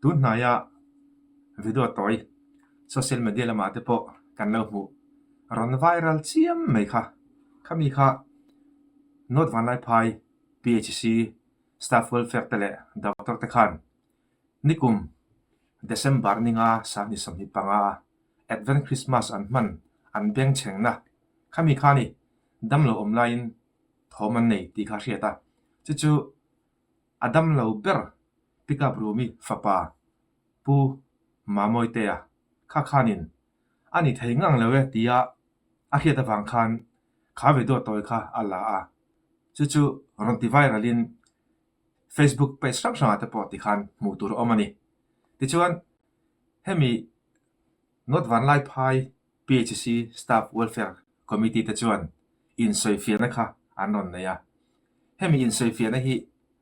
Tun hnaia video tawi social media lamah te pawh kan lo hmuh rawn viral chiam mai kha. Khami kha North Vanlaiphai PHC staff welfare te leh doctor te khan nikum December ninga sangni 25 a Advent Christmas an hman an bengchhengna khami kha ni damlo awm laiin thawm an nei tih kha a hriat a. Chu chu a damlo ber pickup room-i fapa Pu Mamoitea kha khanin a ni thei ngang lo e tia a hriat avang khan kha video tawi kha a la a. Chu chu rawn ti viral-in Facebook page hrang hrangah te pawh tikhan hmuh tur a awm a ni. Tichuan, hemi North Vanlaiphai PHC Staff Welfare Committee te chuan insawifiahna kha an rawn nei a. Hemi insawifiahna hi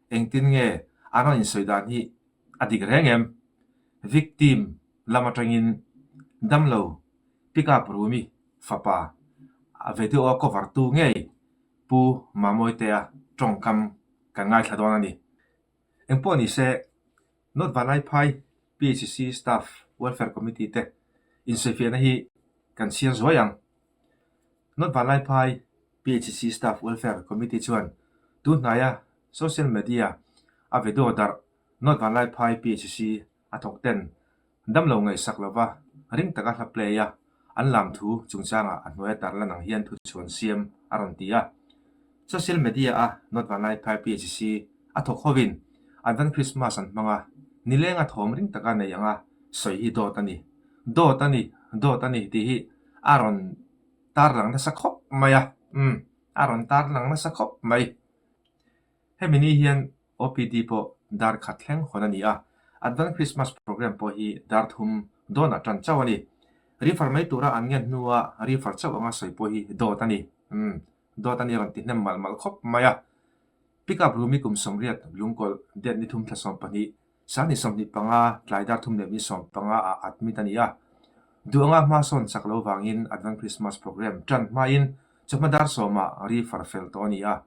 engtin nge an rawn insawi dan hi a dik reng em? Victim lam atangin damlo pick up Rumi fapa a video a cover tu ngei Pu Mamoitea tawngkam kan ngaithla dawn a ni. Engpawh ni se, North Vanlaiphai PHC Staff Welfare Committee te insawifiahna hi kan chhiar zuai ang. North Vanlaiphai PHC Staff Welfare Committee chuan tun hnaia social media a video darh North Vanlaiphai PHC a thawk ten Damlo ngaihsak lova ring taka hla play a an lam thu chungchangah a hnuaia tarlan ang hian thuchhuan siam a rawn ti a. Social media a North Vanlaiphai PHC a thawk hovin Advent Christmas an hmang a, nilenga thawm ring taka nei anga sawi hi dawt a ni. Dawt a ni, dawt a ni tih hi a rawn tarlang nasa khawp mai a, umm a rawn tarlang nasa khawp mai. Hemi ni hian OPD pawh dar khat thleng hawn a ni a, Advent Christmas Programme pawh hi dar thum dawnah tan chauh a ni. Refer mai tura an ngen hnua refer chauh anga sawi pawh hi dawt a ni. Umm, dawt a ni rawn ti hnem malh malh khawp mai a. Pick up room i kum 80 lungkawlh date ni thum thla 12, sangni 25 tlai dar thum leh ni 15 ah admit a ni a. Duh anga hma sawn chak lo vangin Advent Christmas Programme tan hmain chawhma dar sawmah refer fel tawh a ni a.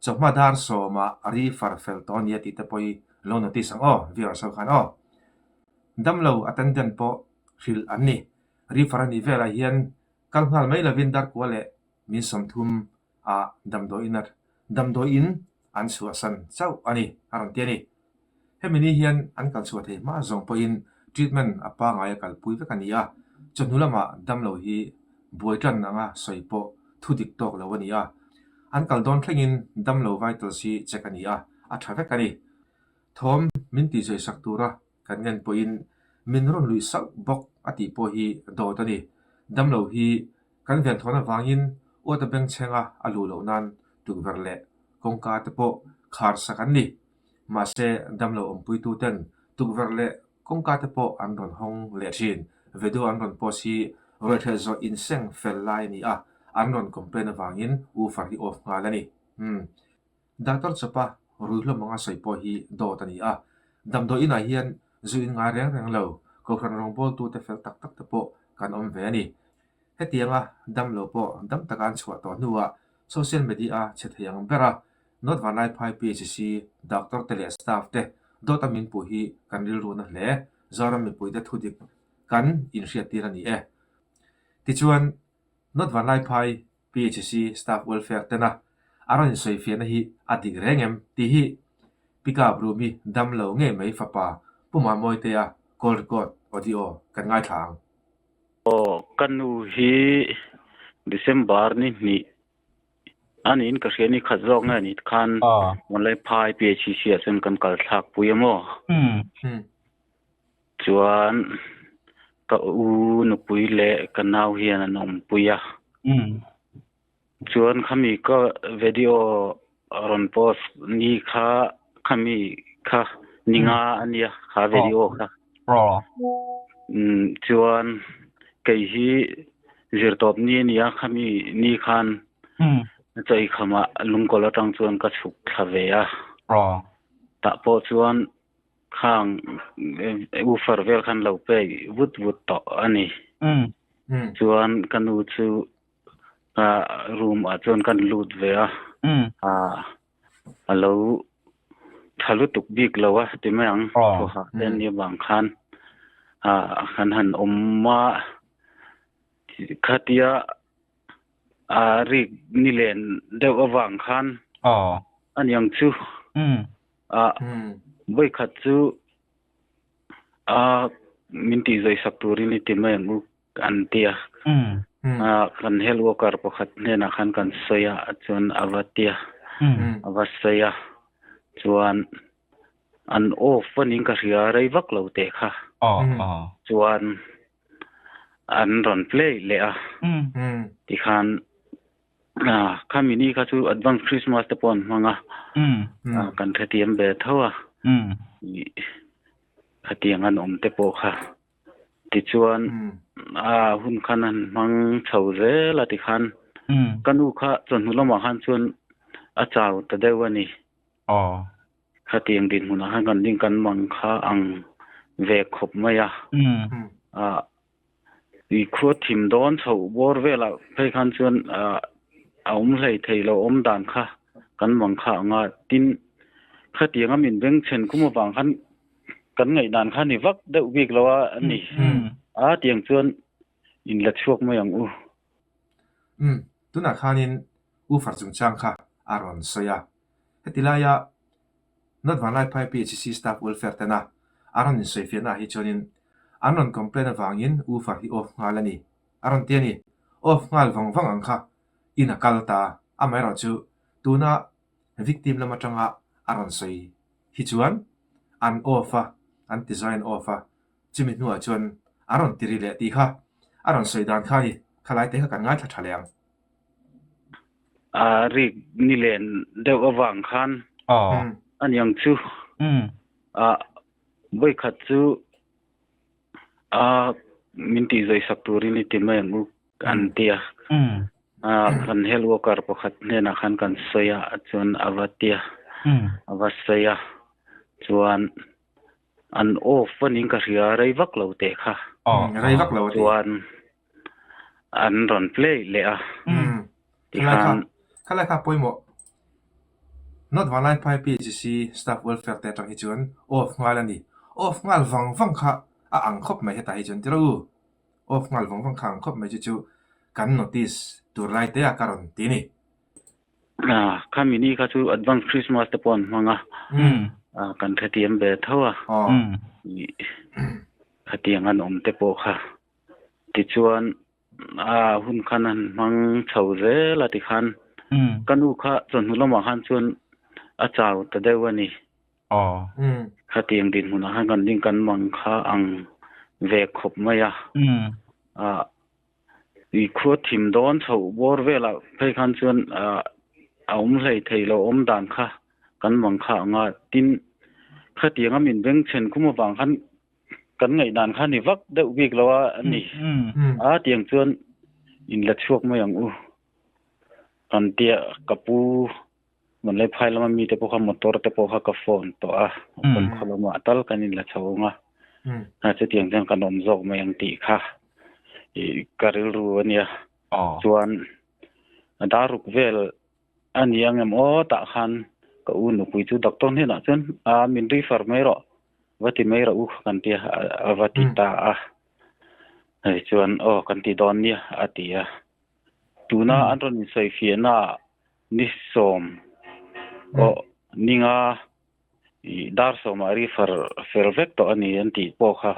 Chawhma dar sawmah a ri far fel tawh a nia tih te pawh hi lo notice ang aw, viewers ho khan aw. Damlo attendant pawh hrilh an ni. Ri far a nih velah hian kal nghal mai lovin darkua leh min 30 ah damdawiin a damdawiin an chhuahsan chauh a ni a rawn ti a ni. Hemi ni hian an kal chhuah thei hma zawng pawhin treatment a pangngai a kalpui vek a ni a, chawhnu lamah damlo hi buai tan anga sawi pawh thu dik tawk lo a ni a. An kal dawn thlengin damlo vitals hi check a ni a, a tha vek a ni. Thawm min tihzui sak tura kan ngen pawhin min rawn luih sauh bawk a tih pawh hi dawt a ni. Damlo hi kan venthawn avangin uata bengchhenga a luh loh nan tukverh leh kawngka te pawh khar sak an ni. Mahse, damlo awmpuituten tukverh leh kawngka te pawh an rawn hawng leh thin. Video an rawn post hi ruaithelh zawh inseng fel lai a ni a, an rawn complain avangin woofer hi off nghal a ni. Umm. Doctor chawpa ruihhlawm anga sawi pawh hi dawt a ni a, damdawi inah hian zu in ngai reng reng lo, kohhran rawngbawltute fel tak tak te pawh kan awm ve a ni. Hetianga damlo pawh dam taka an chhuah tawh hnuah social media a chhe thei ang ber a, North Vanlaiphai PHC doctor te leh staff te dawta min puh hi kan rilru na hle. Zoram mipuite thudik kan inhriattir a ni e. Tichuan, North Vanlaiphai PHC staff welfare tena a rawn insawifiahna hi a dik reng em tih hi Pickup room-i damlo ngei mai fapa Pu Mamoitea call record audio kan ngaithla ang. Aw, ka nu hi December ni hnih a niin ka hria ni khat zawk nge ni khan Vanlaiphai PHC ah chuan kan kal thlak pui a maw? Chuan ka u nupui leh ka nau hian an awmpui a. Chuan khami ka video rawn post ni kha khami kha ni nga a nia kha video kha. Chuan kei hi zirtawp ni a nia khami ni khan chawi khamah lungkawl atang chuan ka chhuk thla ve a. Tah pawh chuan Khang woofer vel khan lo pek vut vut tawh a ni. Chuan ka nu chu room ah chuan kan lut ve a. A lo Tha lutuk bik lo a ti mai ang. Thaw hah te an nih avang khan kan han awm a, khatia a rik ni len deuh avang khan a niang chu vawikhat chu a min tih zawisak turin i ti mai ang u an ti a. Kan health worker pakhat hnenah khan kan sawi a chuan a va ti a, a va sawi a chuan an off anin ka hria rei vak lo teh kha chuan an rawn play leh a tikhan Khami ni kha chu advance Christmas te pawh an hmang a, kan hrethiam ve tho a, khatiang an awm te pawh kha. Tichuan a hun khan an hmang chho zel a tikhan ka nu kha chawhnu lamah khan chuan a chau ta deuh a ni. Khatiang dinhmunah khan kan ding kan mang kha ang ve khawp mai a. I khua thim dawn chhoh bawr velah phei khan chuan a awm hlei thei lo awm dan kha kan mang kha anga tin khatianga min beng chhen khum avang khan kan ngaihdan kha ni vak deuh bik lo a a ni. A tiang chuan in la chhuak mai ang u. Umm, tunah khanin Ufar chungchang kha a rawn sawi a. Heti laia North Vanlaiphai PHC Staff Welfare tena a rawn insawifiahna ah hi chuanin an rawn complain avangin woofer hi off nghal a ni. A rawn ti a ni. Off nghal vang vang ang kha in a kal ta. Amaherawhchu tuna victim lam atanga a rawn sawi hi chuan an off a, an ti zawi an off a, chumi hnuah chuan a rawn ti ri leh tih kha a rawn sawi dan kha a ni. Khalai te kha kan ngaithla tha leh ang. A rik ni len deuh avang khan a niang chu a vawikhat chu a min tih zawisak turin i ti mai ang u an ti a. Kan health worker pakhat hnenah khan kan sawi a chuan a va ti a, a va sawi a chuan an off anin ka hria rei vak lo teh kha. Rei vak lo a ti. Chuan An rawn play leh a. Khalai kha, khalai kha pawimawh. North Vanlaiphai PHC Staff Welfare te atang hi chuan off nghal a ni. Off nghal vang vang kha a ang khawp mai hetah hi chuan tiraw u. Off nghal vang vang kha a ang khawp mai chu chu kan notice tur lai te a ka rawn ti a ni. Khami ni kha chu advance Christmas te pawh an hmang a, kan hrethiam ve tho a. Khatiang an awm te pawh kha. Tichuan a hun khan an hmang chho zel a tikhan ka nu kha chawhnu lamah khan chuan a chau ta deuh a ni. Khatiang dinhmunah khan kan ding kan mang kha ang ve khawp mai a. I khua thim dawn chhoh bawr velah phei khan chuan a awm hlei thei lo awm dan kha kan mang kha anga tin khatianga min bengchhen khum avang khan Kan ngaihdan kha ni vak deuh bik lo a a ni. A tiang chuan in la chhuak mai ang u. Kan tia ka pu Vanlaiphai lama mite pawh kha motor te pawh kha ka phone tawh a. Kan khaw lamah tal kan in la chho ang a. A chutiang chuan kan awm zawk mai ang tih kha ka rilru a nia. Chuan a daruk vel A ni ang em aw tah khan ka u nupui chu doctor hnenah chuan a min refer mai rawh va ti mai rawh u kan ti a a va ti ta a hei chuan aw kan ti dawn nia a ti a tuna an rawn insawifiahna ah ni sawm aw ninga ih dar sawmah refer fel vek tawh a ni an tih pawh kha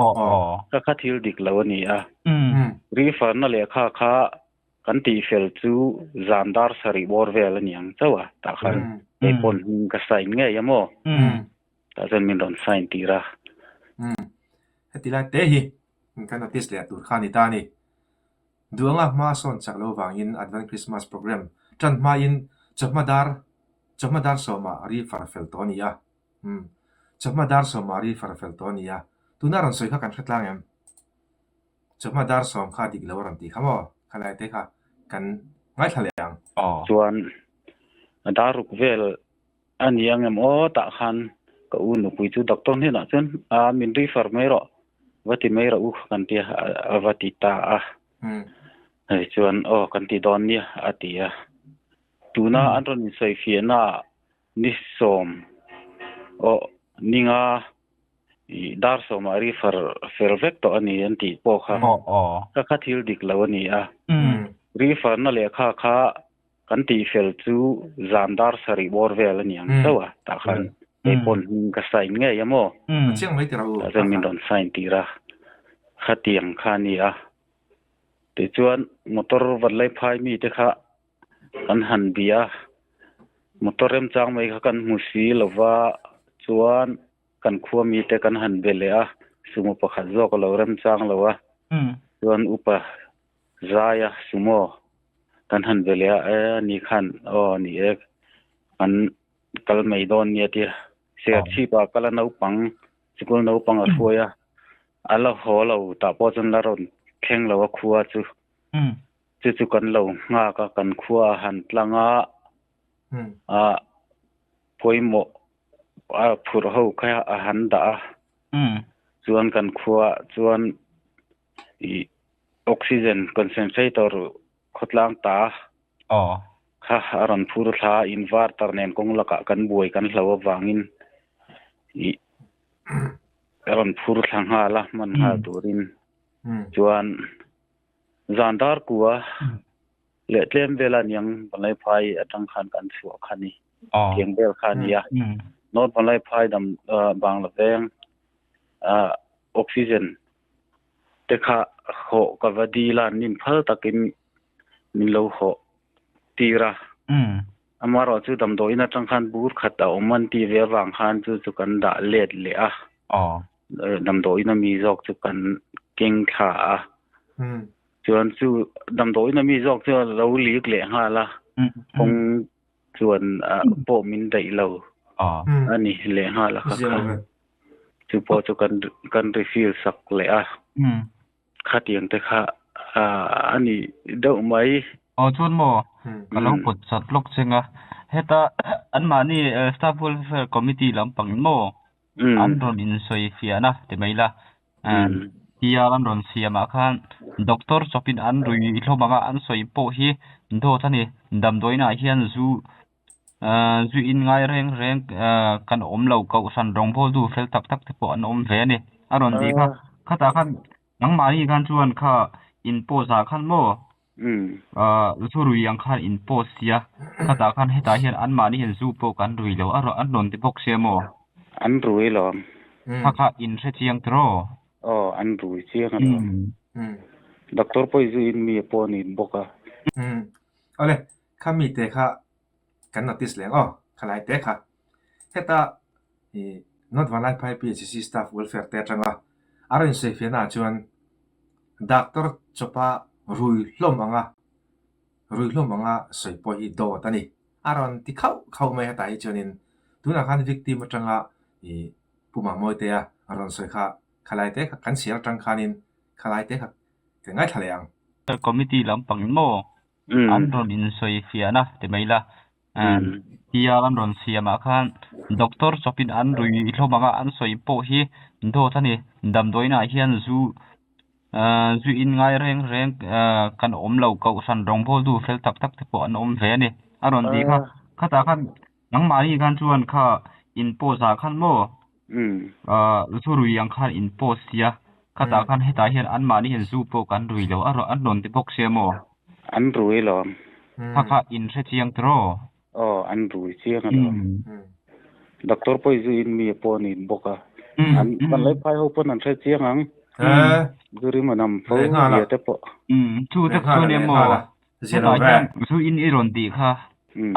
kha kha thil dik lo a ni a refer na lehkha kha Kan tihfel chu zan dar sarih bawr vel a ni ang chauh a, tah khan kei pawn hming ka sign ngei a maw? Tah chuan min rawn sign tir a. Heti lai te hi kan notice leh tur kha a ni ta a ni. Duanga hma sawn chak lo vangin Advent Christmas Program tan hmain chawhma dar chawhma dar sawmah ri far fel tawh a ni a. Chawhma dar sawmah ri far fel tawh a ni a. Tuna rawn sawi kha kan hre tlang em? Chawhma dar sawm kha dik lo a rawn ti kha maw? Khalai te kha kan ngaithla leh ang. Chuan a dar ruk vel a ni ang em aw tah khan ka u nupui chu doctor hnenah chuan a min refer mai rawh va ti mai rawh u kan ti a a va ti ta a. Hei chuan aw kan ti dawn nia a ti a. Tuna an rawn insawifiahna ah ni sawm. Aw ninga i dar sawmah refer fel vek tawh a ni an tih pawh kha kha kha thil dik lo a ni a. Refer na lehkha kha kan tih fel chu zan dar sarih bawr vel a ni ang chauh a, tah khan kei pawn hming ka sign ngei a maw? Tah chuan min rawn sign tir a, khatiang kha a ni a. Tichuan motor Vanlaiphai mite kha kan han bia a, motor remchang mai kha kan hmu si lo va, chuan kan khua mite kan han be leh a, sumo pakhat zawk a lo remchang lo a, chuan upa Zaia sumo kan han be leh a, e ani khan aw ni e kan kal mai dawn nia tia Serchhip ah kal a naupang sikul naupang a hruai a, a la haw lo tah pawh chuan la rawn thleng lo a khua chu. Chu chu kan lo nghak a, kan khua a han tlang a, a pawimawh a phurh ho kha a han dah a, chuan kan khua chuan ih oxygen concentrator khawtlang ta kha a rawn phur thla a, inverter nen kawng lakah kan buai kan hlo avangin ih a rawn phur thla nghal a, hman nghal turin chuan. Zan dar kua leh tlem vel a niang Vanlaiphai atang khan kan chhuah kha ni. Tiang vel kha a nia. North Vanlaiphai dam Bangla veng oxygen te kha hawh ka va dil a, nin phal takin min lo hawh tir a. Amaherawhchu damdawiin atang khan bur khat a awm an tih ve avang khan chu chu kan dah let leh a. Damdawiin a mi zawk chu kan keng thla a. Chuan chu damdawiin a mi zawk chu a lo lik leh nghal a. Kawng chuan pawh min daih lo a ni leh nghal a kha kha. Chu pawh chu kan kan refill sak leh a. Khatiang te kha a ni deuh mai. Aw chuan maw ka lo pawt chat lawk cheng a. Heta anmahni Staff Welfare Committee lampangin maw an rawn insawi fiahna ti mai la. PR an rawn siamah khan doctor chawpin an rui hlawm ang a, an sawi pawh hi dawt a ni. Damdawiinah hian zu zu in ngai reng reng kan awm lo kohhran rawngbawltu fel tak tak te pawh an awm ve a ni. A rawn tih kha khatah khan nangmahni khan chuan kha in post ah khan maw Zu rui ang khan in post sia, khatah khan hetah hian anmahni hian zu pawh kan rui lo a an rawn ti bawk sia maw? An rui lo. Kha kha in hre chiang tiraw? Aw, an rui chiang alawm. Doctor pawh i zu in mi pawh a ni bawk a. Awle, kha mite kha kan notice leng aw, khalai te kha. Heta i North Vanlaiphai PHC Staff Welfare te atanga a rawn insawifiahna ah chuan Doctor chawpa rui hlawm anga rui hlawm anga sawi pawh hi dawt a ni. A rawn ti khauh khauh mai hetah hi chuanin tunah khan victim atanga i Pu Mamawite-a a rawn sawi kha khalai te kha kan chhiar atang khanin khalai te kha kan ngaithla leh ang. Committee lampangin maw an rawn insawi fiahna ti mai la. PR an rawn siamah khan doctor chawpin an rui hlawm ang a, an sawi pawh hi dawt a ni. Damdawiinah hian zu zu in ngai reng reng kan awm lo kohhran rawngbawltu fel tak tak te pawh an awm ve a ni. A rawn tih kha khatah khan Nangmahni khan chuan kha in post ah khan maw zu rui ang khan in post sia, khatah khan hetah hian anmahni hian zu pawh kan rui lo a an rawn ti bawk sia maw? An rui lo. Kha kha in hre chiang tiraw? Aw an rui chiang alawm. Doctor pawh i zu in mi pawh a ni bawk a, an kan lei phai ho pawn an hre chiang ang, zu rim an am fo zia te pawh. Chu te chu nia maw? Hetah hian zu in i rawn tih kha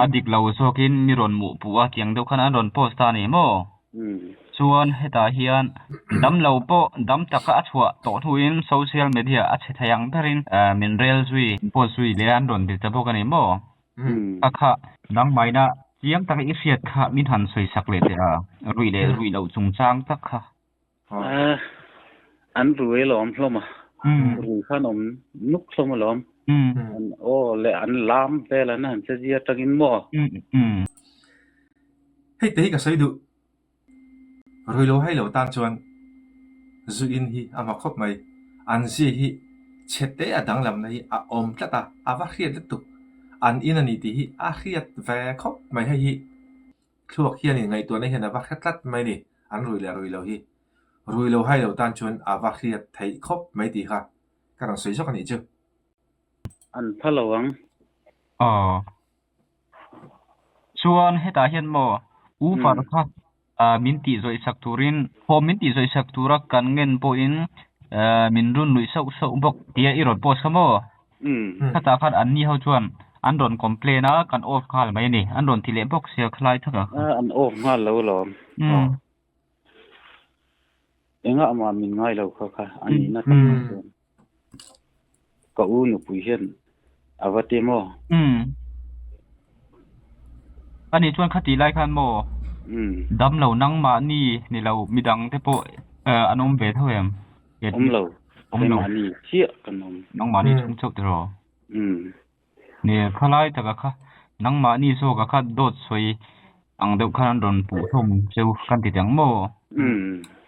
a dik lo zawkin mi rawn muh puh a tiang deuh khan an rawn post ta a ni maw? Chuan hetah hian dam lo pawh dam taka a chhuah tawh hnuin social media a chhe thei ang berin min rel zui post zui leh an rawn ti ta bawk a ni maw? Kha kha nangmahina chiang taka i hriat kha min han sawi sak leh teh a, ruih leh ruih loh chungchang tak kha. An rui alawm hlawm a, rui khan awm nuk hlawm alawm. An aw leh an lam vel an han che zia atangin maw? Hei te hi ka sawi duh. Rui lo hai lo tan chuan zu in hi a hma khawp mai. An zia hi chhe te a danglamna hi a awm tlat a, a va hriat lutuk. An in a ni tih hi a hriat ve khawp mai hei hi. Thluak hianin ngaihtuahna hian a va hre tlat mai ni, an rui leh rui lo hi. Rui lo hai lo tan chuan a va hriat theih khawp mai tih kha ka rawn sawi zawk a nih chu. An pha lo ang. Aw. Chuan hetah hian maw U Far kha min tih zawih sak turin form min tih zawih sak tura kan ngen pawhin min run luih sauh sauh bawk tia i rawn post kha maw? Khatah khan anni ho chuan an rawn complain a, kan off nghal mai a ni. An rawn ti leh bawk sia khalai thak a. An off nghal lo lawm. Engah mah min ngai lo kha kha a nihna tak ah chuan ka u nupui hian a va ti maw? Umm. Ani chuan khati lai khan maw? Dam lo nangmahni ni lo midang te pawh an awm ve tho em? Awm lo. Awm lo. Keimahni chiah kan awm. Nangmahni chhung chauh tiraw? Umm. Nia, khalai taka kha nangmahni zawka kha dawt sawi ang deuh khan an rawn puh hlawm cheu kan ti teng maw?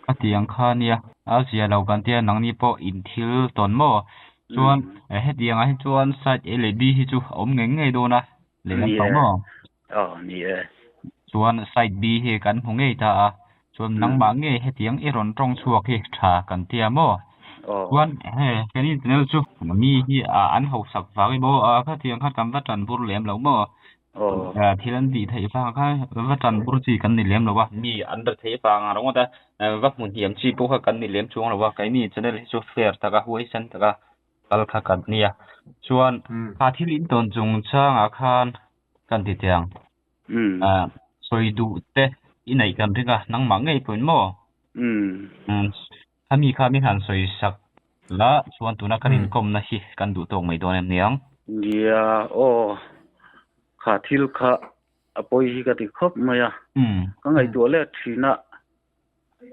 Ka ti ang kha nia, a zia lo kan tia nangni pawh in thil tawn maw? Chuan hetiangah hi chuan side A leh B hi chu a awm ngei ngei dawn a, lehlam tawh maw? Aw, ni e. Chuan side B hi kan hmu ngei ta a, chuan nangmah ngei hetiang i rawn tawng chhuak hi tha kan tia maw? Chuan he kan channel chu mi hi an hausak vang emaw khatiang khan kan va tan bur lem lo maw? Thil an tih theih vang kha va tan bur chi kan ni lem lo a, mi an ra thei vang ang ringawt a, va hmu hniam chi pawh kha kan ni lem chuang lo a, keini channel hi chu fair taka huaisen taka kal kha kan nia. Chuan kha thil in tawn chungchangah khan kan ti teh ang. Sawi duh te i neih kan ring a, nangmah ngei pawhin maw? Khami kha min han sawi sak la, chuan tuna kan inkawmna hi kan duh tawk mai dawn em niang? Nia, aw, kha thil kha a pawi hi ka ti khawp mai a, ka ngaihtuah let thin a,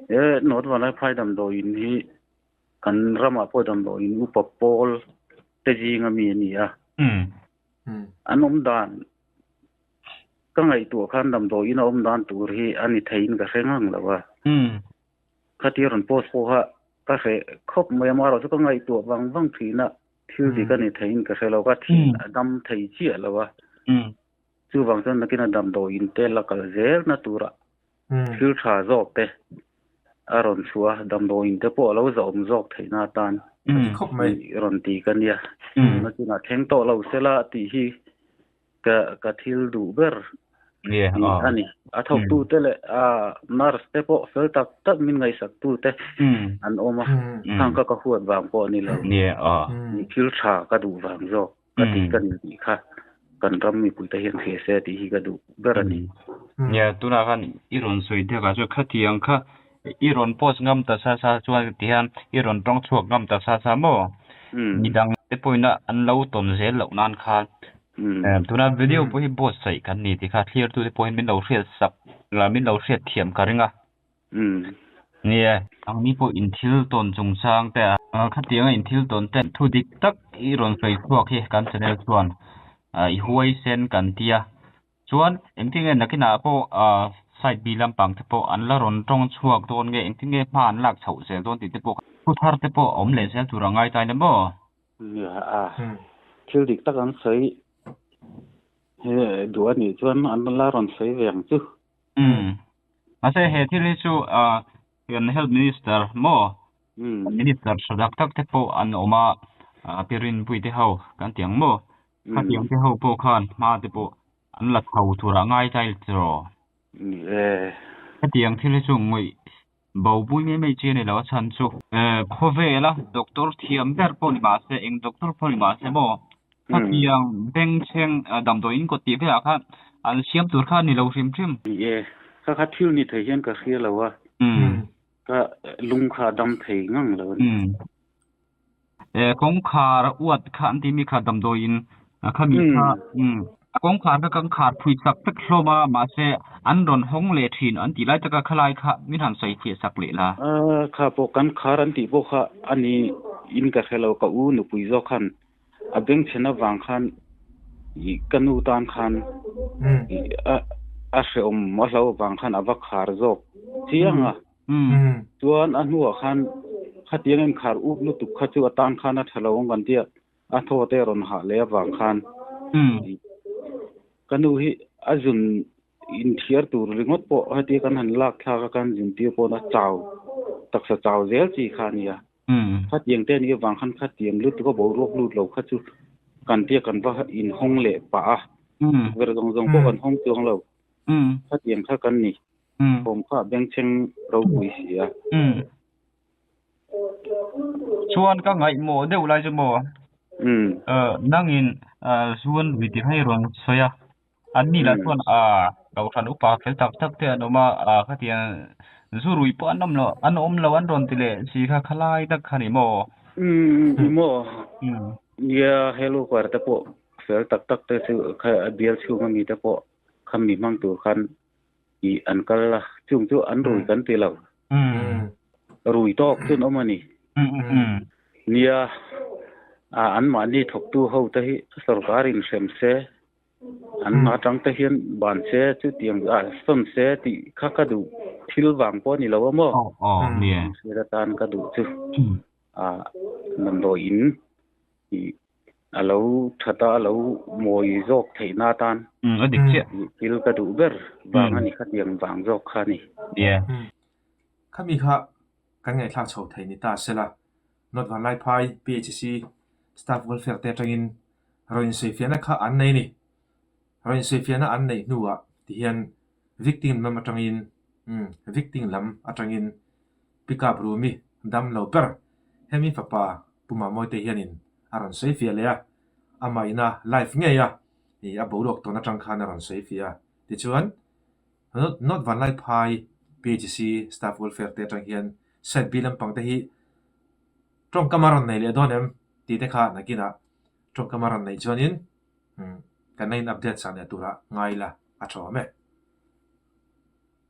he North Vanlaiphai damdawiin hi kan ramah pawh damdawiin upa pawl te zinga mi a ni a. An awm dan ka ngaihtuah khan damdawiin a awm dan tur hi a ni theiin ka hre ngang lo a. Khatia rawn post pawh kha ka hre khawp mai a, amaherawh chu ka ngaihtuah vang vang thin a, thil dik a ni theiin ka hre lo, ka thin a dam thei chiah lo a. Chuvang chuan nakin a damdawiin te la kal zelna turah thil tha zawk te a rawn chhuah a, damdawiin te pawh a lo zahawm zawk theihna atan rawn ti ka nia. Tuna chunah thleng tawh lo sela tih hi ka ka thil duh ber a ni. A thawktu te leh a nurse te pawh fel tak tak min ngaihsak tu te an awm a, khang kha ka huat vang pawh a ni lo. Thil tha ka duh vang zawk. Ka ti ka ni tih kha kan ram mipuite hian hria se tih hi ka duh ber a ni. Nia, tunah khan i rawn sawi deuh ah chuan khatiang kha i rawn post ngam ta sa sa chuan ti hian i rawn tawng chhuak ngam ta sa sa maw? Midang te pawhin an lo tawn zel loh nan khan tuna video pawh hi buatsaih kan ni tih kha thlir tute pawhin min lo hriat sak min lo hriat thiam ka ring a. Nia, nangni pawh inthil tawn chungchang te a, khatianga inthil tawn te thu dik tak i rawn sawi chhuak hi kan channel chuan i huaisen kan ti a. Chuan engtin nge nakinah pawh side B lampang te pawh an la rawn tawng chhuak dawn nge engtin nge hma an lak chhoh zel dawn tih te pawh thu thar te pawh a awm leh zel tur a ngai ta ila maw? Nia, a thil dik tak an sawi duh a nih chuan an la rawn sawi ve ang chu. Umm. Mahse he thil hi chu ah kan health minister maw minister tha tak tak te pawh an awm a ah pi Rinpuii te ho kan ti ang maw khatiang te ho pawh khan hma te pawh an la chho tur ah ngai ta ila tiraw. Hetiang thil hi chu ngawih Bopui mai mai chi a ni lo a chhan chu. Khawvela doctor thiam ber pawh ni mahse eng doctor pawh ni mahse maw khatiang bengchheng damdawi in kawt tih velah khan an siam tur kha a ni lo hrim hrim. Ni e, kha kha thil ni thei hian ka hria lo a, ka lung kha a dam thei ngang lo a ni. Kawngkhar uat kha an timi kha damdawiin khami kha a kawngkhar kha kan khar phui chak vek hlawm a mahse an rawn hawng leh thin an tih lai taka khalai kha min han sawi fiah sak leh la. Kha pawh kan khar an tih pawh kha a ni in ka hre lo ka u nupui zawk khan a bengchhen avang khan ka nu tan khan a hrehawm a hlo avang khan a va khar zawk chiang a. Chuan a hnuah khan khatiang inkhar up lutuk kha chu a tan khan a tha lo ang kan tia, a thaw te a rawn hah leh avang khan ka nu hi a zun Inthiar tur ringawt pawh hetia kan han lak thlak a kan zuntir pawh a chau taksa chau zel chi kha a nia. Khatiang te anih avang khan khatiang lutuk a boruak lut lo kha chu kan tia kan va inhawng leh pah a, tukverh zawng zawng pawh kan hawng chuang lo. Khatiang kha kan ni. Thawm kha a bengchheng ropui si a. Chuan ka ngaihmawh deuh lai chu maw? Nangin zuan lui tih kha i rawn sawi a. An ni lah chuan Kohhran upa fel tak tak te an awm a, khatiang zu rui pawh an awm lo, an awm lo an rawn ti leh si kha khalai tak kha ni maw? Ni maw? Nia, hello kuar te pawh fel tak tak te chu kha bial chhung ami te pawh khami hmang tur khan ih an kal a, chung chu an rui kan ti lo. Rui tawk chu an awm a ni. Nia, anmahni thawktu ho te hi sorkar in hrem se, an hma atang te hian ban se chutiang ah sawn se tih kha ka duh thil vang pawh a ni lo a maw? Hriat atan ka duh chu damdawi in ih A lo that a, a lo mawi zawk theihna atan A dik chiah. Thil ka duh ber vang a ni khatiang vang zawk kha a ni. Yeah. Khami kha kan ngaihthlak chho thei ni ta sela, North Vanlaiphai PHC Staff Welfare te atangin rawn insawifiahna kha an nei a ni. Rawn insawifiahna an neih hnuah tihian victim lam atangin victim lam atangin Pickup Rumi dam lo ber hemi fapa Pu Mamawite hianin a rawn sawi fiah leh a, amah ina live ngei a, ih a boruak tawn atang khan a rawn sawi fiah a. Tichuan, North Vanlaiphai PHC Staff Welfare te atang hian Side B lampang te hi tawngkam a rawn nei leh dawn em tih te kha nakinah tawngkam a rawn neih chuanin kan la in update sak leh turah ngai ila a tha awm e.